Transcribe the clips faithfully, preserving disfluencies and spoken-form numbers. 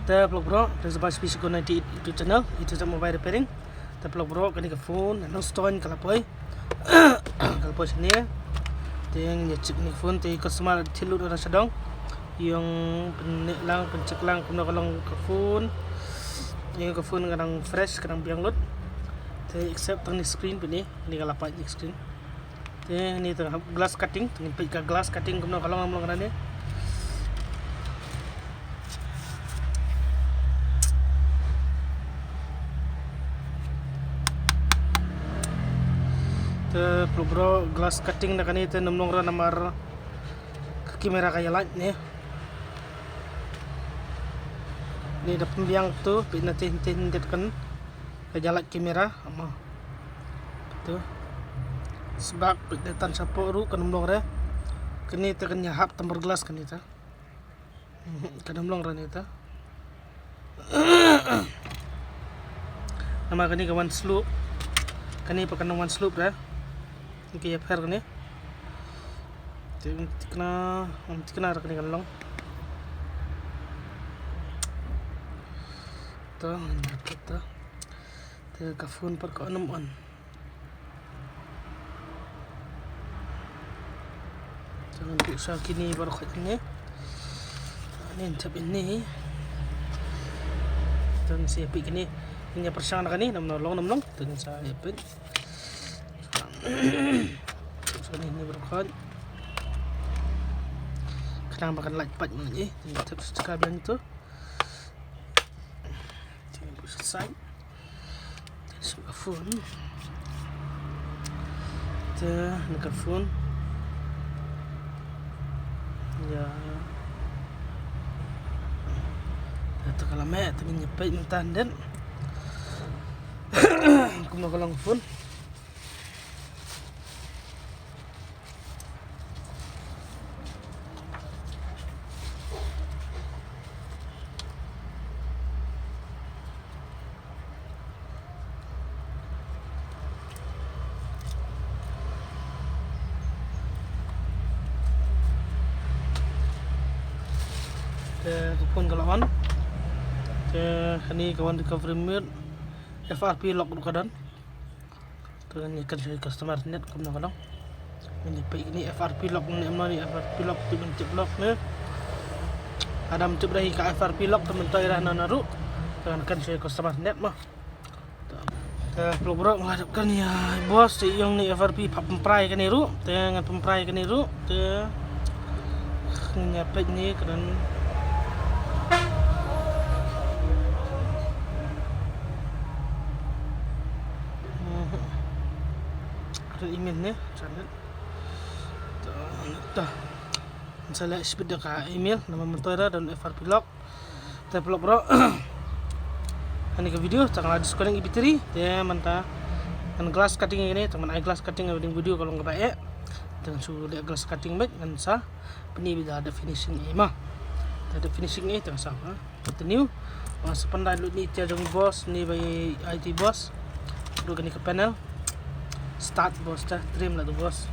Te paralok baroh, te sa ba sha Shiko ninety-eight YouTube channel, ito sa mobile repairing. Te paralok baroh, kane ka phone, nang stone ka la poi. Ka la poi shane. Te ngin check ne phone, te customer thied lut na sha dong. Ïong pynleh lang, pyncheck lang kumno ka long ka phone. Ïong ka phone ka dang fresh, ka dang biang lut. Te except tang ne screen pynne, ne ka la pait ne screen. Te ne te glass cutting, te ngin peit ka glass cutting kumno ka long, long kane. Te paralok baroh, glass cutting na kane te ym long re namar ka camera ka ïalait ne. Ne da pynbiang tu, peit na te, te, te kan ka ïalait camera, ama. Tu. Sbak peit da tan shapoh ruh kan ym long re. Kane te kan ïahap tempered glass kane te. Kan ym long re ne te. Namar kane ka wan slope. Kane pat kan wan slope re. Kane ka ïapher kane. Te ym thikna, ym thikna re kane kan long. To, ïa to. Te ka phone pat ka on ym on. Te ngan peit sa kine baroh khoit ne. Ngin thep ine. Te ngin sa ïa peit kine. Ngin ïa pyrshang da kane, namar long, namar long. Te ngin sa ïa peit. Sa kine, kine baroh khoit. Khnang ba kan lait pat ma ngi. Te ngin thep sa ka biang tu. Te ngin put sa side. Te shu ka phone. Te ne ka phone. Ïa. Te ka la meh, te ngin ïa peit mynta den. Kumno ka long phone. Te ka phone ka la on. Te kane ka wan recovery mode. F R P lock ruh ka don. Te ngin ïa kren sha customer net kumno ka long. Ngin ïa peit kine F R P lock ne em no ne F R P lock, tip ban tip lock ne. Lada ym tip re hi ka F R P lock te myntoi re na na ruh. Te ngan kren sha customer net mo. Te paralok baroh, nga la dep kren ïa i boss, te ïong ne F R P pynpra ïa kane ruh, te ngan pynpra ïa kane ruh, te ngin ïa peit ne kren. Kren email ne, channel. Ta, ta. Sa leh speed da ka email, namar myntoi re don F R P lock. Te paralok baroh. Hani ka video, tang la disconnect i battery. Te mynta ngan glass cutting ïa kane, tang mynta ai glass cutting ïa kane video ka long kaba eh. Te ngan shu leh glass cutting beit, ngan sa pyni beit da, da finishing ïa ma. Da, da finishing ïa, tang sa, ha. Continue. Wan sa pyndait lut ne i tiar jong i boss, ne ba i, i boss. Ruh kane ka panel. Start boss, ta trim la tu boss.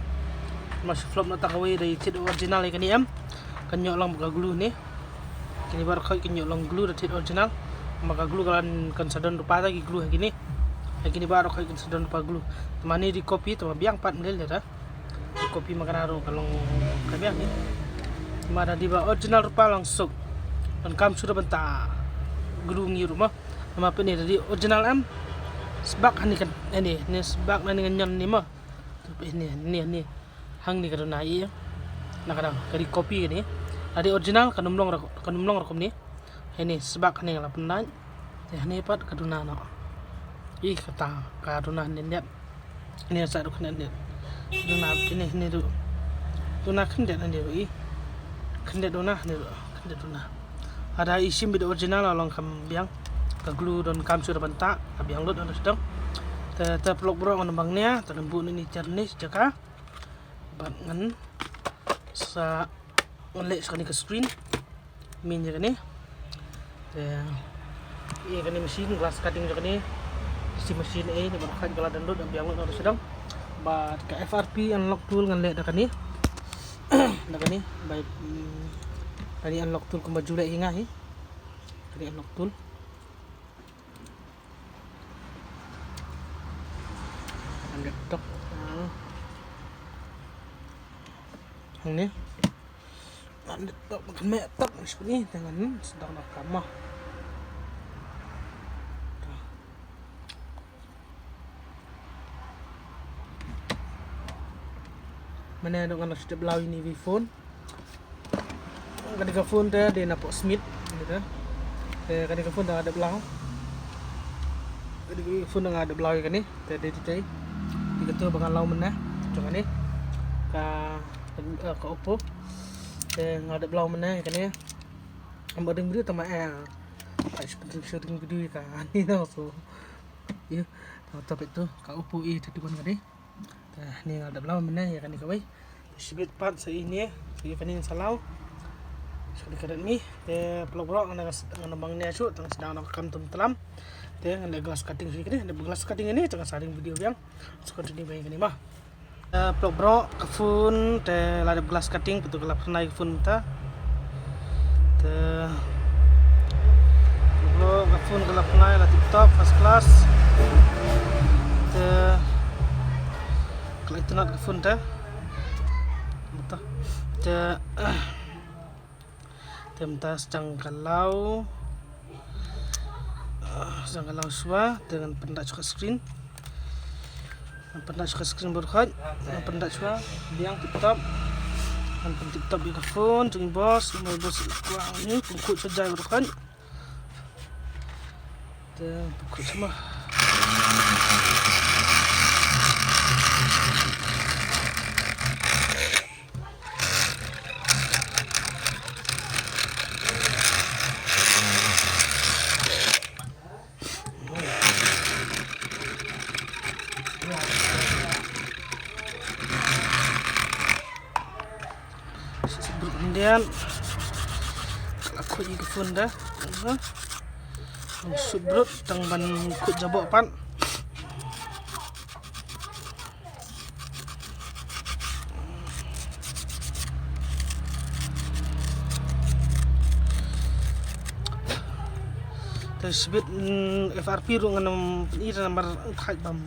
Mas flop na ta kawei da i thied original ïa kane em. Kan ïoh long ba ka glue ne. Kine baroh khoit kan ïoh long glue da thied original. Ma ka glue ka la kan sa don rupa ta ki glue ha kine. Ha kine baroh khoit kan sa don rupa glue. Te ma ne dei copy, te ma biang pat mlel da. Copy ma kane ruh ka long ka biang ne. Ma da dei ba original rupa long suk. Ban kam shuh da ban ta glue ngi ruh ma. Ma peit ne da dei original em. Sbak hani kan, eh, ne, ne sbak na ne ngan ñion ne ma. Peit ne, ne, ne. Hangne ka duna ïa. Na ka dang, ka dei copy kane. Lada original kan ym long ruh, kan ym long ruh kumne. Hangne sbak hangne la pyndait. Te hangne pat ka duna noh. Ih, kata ka duna ne ne. Hangne sa ruh khyndiat ne. Duna ne ne ruh. Duna khyndiat ne ruh ih. Khyndiat duna ne ruh. Khyndiat duna. Lada i shim beit da original long kam biang. Ka glue don kam shuh da ban ta, ka biang lut don sdang. Te, te paralok baroh ngan bang nia, te ngan buh ne ne tiar ne jaka. Bad ngan sa ngan leh sa kane ka screen. Min ïa kane. Te ïa kane machine glass cutting ïa kane. Si machine eh ne baroh khoit ka la download biang lut na sdang. Bad ka F R P unlock tool ngan leh da kane. Da kane bai, mm, kane unlock tool kumba ju leh hi nga hi. Dei nok tul. Ngan dep tok. Ah. Hangne. Ngan dep tok, ngan meh tok, shipni, te ngan sdang da kama. Mane dong ngan sdep law ini wi phone. Kane ka phone te dei na pok Smith, gitu. Te kane ka phone te nga dep law. Kane ka phone te nga dep law ïa kane, te dei te. Dei kato ba nga law mynne, jong kane. Ka, eh, ka Oppo. Te nga dep law mynne ïa kane. Em ba ding video tama eh. Ai shooting shooting video ïa kane na so. Ïa, tama topic tu ka Oppo A thirty-one kane. Te ni nga dep law mynne ïa kane kawei. Te shibit pat sa ine, sa ine kane sa law. Sa ine ka Redmi. Te paralok baroh ngan ngan nang ne shu tang sdang nang kam tum tlam. Te ngan dep glass cutting shu kane, dep glass cutting ine tang sa ring video biang. Sa continue biang kane ma. Te paralok baroh ka phone te la dep glass cutting, pyntu ka la pynai ka phone ta. Te paralok baroh ka phone ka la pynai la tip top first class. Te ka la itynnad ka phone te. Te, te mynta sdang ka law. Ah, sdang ka law shuwa, te ngan pynda shuwa screen. Ngan pynda shuwa screen baroh khoit, ngan pynda shuwa, biang tip top. Ngan pyn tip top ïa ka phone, jong i boss, jong i boss kwah ni, pynkhuid sha jai baroh khoit. Te, pynkhuid sha ma. Shu brut hyndiat. Ka la khuid ïa ka phone da. Shu brut tang ban khuid jaboh pat. Te shibit, mm, F R P ruh ngan ym pyni namar khait bam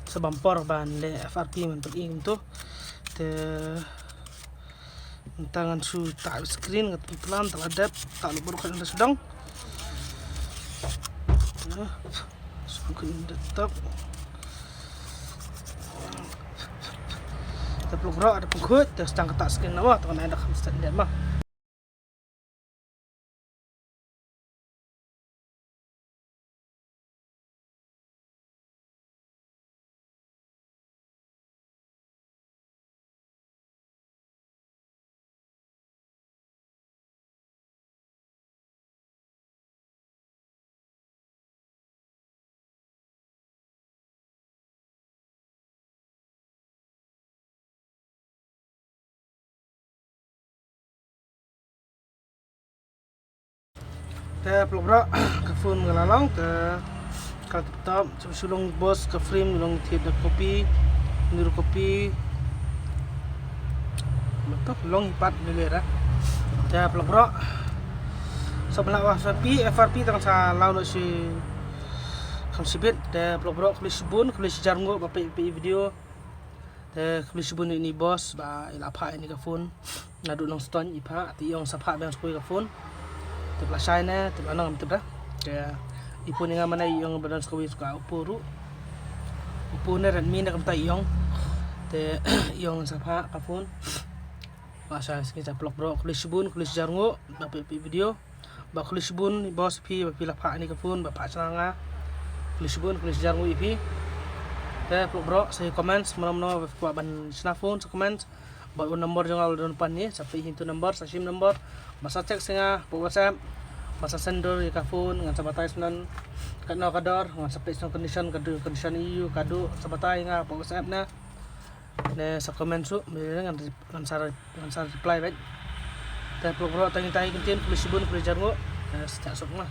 sa bam por ban leh F R P, ngan pyni kumto. Te mynta ngan shu tah screen, ngan pynplan, tang la dep, tah lubor khan da sdang. Shu khan da tap. Te paralok baroh, da pynkhuid, te sdang ka tah screen na ma, te ngan ai da kham start dep ma. Te paralok baroh, ka phone ka la long, te ka tip top, shu long boss ka frame, long thied da copy, ni ruh copy. Mata long hi pat ni lera. Te paralok baroh, sa bla wa F R P, F R P tang sa law noh shi kham shibit, te paralok baroh khublei shibun, khublei shihajar nguh ba peit peit video. Te khublei shibun ïa ini boss ba i la phah ïa ini ka phone. Naduh Nongstoiñ i phah, te i ong sa phah biang shuh ïa ka phone. Tip lashai ne, tip la nang, tip da. Te i phone ïa nga mynne i ong ba don shuh ïa ka Oppo ruh. Oppo ne Redmi ne kumta i ong. Te i ong sa phah ka phone. Lashai sngi, te paralok baroh khublei shibun, khublei shihajar nguh ba peit peit video. Ba khublei shibun i boss phi ba phi la phah ïa ini ka phone, ba phah shna nga. Khublei shibun, khublei shihajar nguh ïa phi. Te paralok baroh sa ïa comment, mano mano ba phi kwah ban shna phone sa comment. Bad u number jong nga u la don pan ne, sa peit hi tu number, sa shim number. Ba sa text ïa nga, ba WhatsApp. Ba sa send dur ïa ka phone, ngan sa batai shuh nan. Katno ka dor, ngan sa peit shuh condition, ka dor condition ïa u, ka dor, sa batai ïa nga, ba WhatsApp na. Ne sa comment shuh, ngan, ngan sa, ngan sa reply beit. Te paralok baroh tang ïa kata hi kyntien, khublei shibun, khublei shihajar nguh. Te sa suk ma.